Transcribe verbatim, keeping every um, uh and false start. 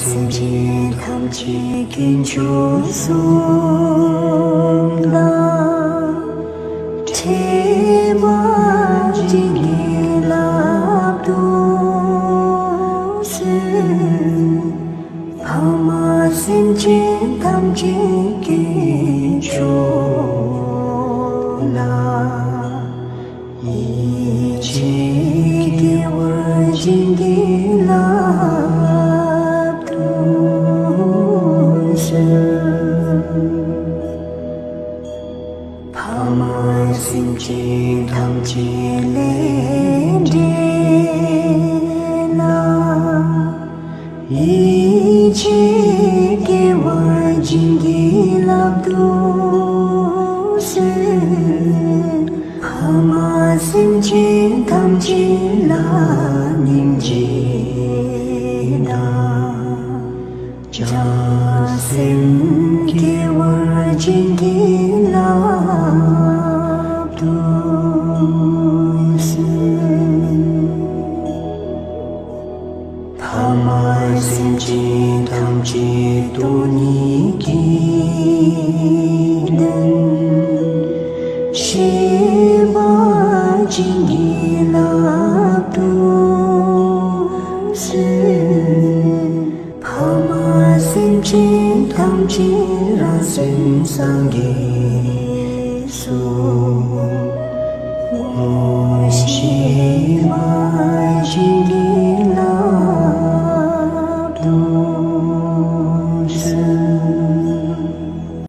སེམས་ཅན་ཐམས་ཅད་དཀོན་མཆོག་གསུམ་ལ། ཕྲད་པ་ཅན་གྱི་བསླབ་ཏུ་གསོལ། ཕ་མ་སེམས་ཅན་ཐམས་ཅད་དཀོན་མཆོག་ལ། ཡིད་ཆེས་དགེ་བ་ཅན་གྱི་བསླབ་ཏུ་གསོལ། ཕ་མ་སེམས་ཅན་ཐམས་ཅད་ལས་འབྲེལ་ལ། ཡིད་ཆེས་དགེ་བ་ཅན་གྱི་བསླབ་ཏུ་གསོལ། ཕ་མ་སེམས་ཅན་ཐམས་ཅད་ལ་སྙིང་རྗེ་དང་། བྱང་སེམས་དགེ་བ་ཅན་གྱི་བསླབ་ཏུ་གསོལ། ཕ་མ་སེམས་ཅན་ཐམས་ཅད་སྟོང་ཉིད་ཀྱི་དོན་བྱེད་པ་ཅན་གྱི་བསླབ་ཏུ་གསོལ། ཕ་མ་སེམས་ཅན་ཐམས་ཅད་རང་སེམས་སངས་རྒྱས་སུ་ངོ་ཤེས་པ་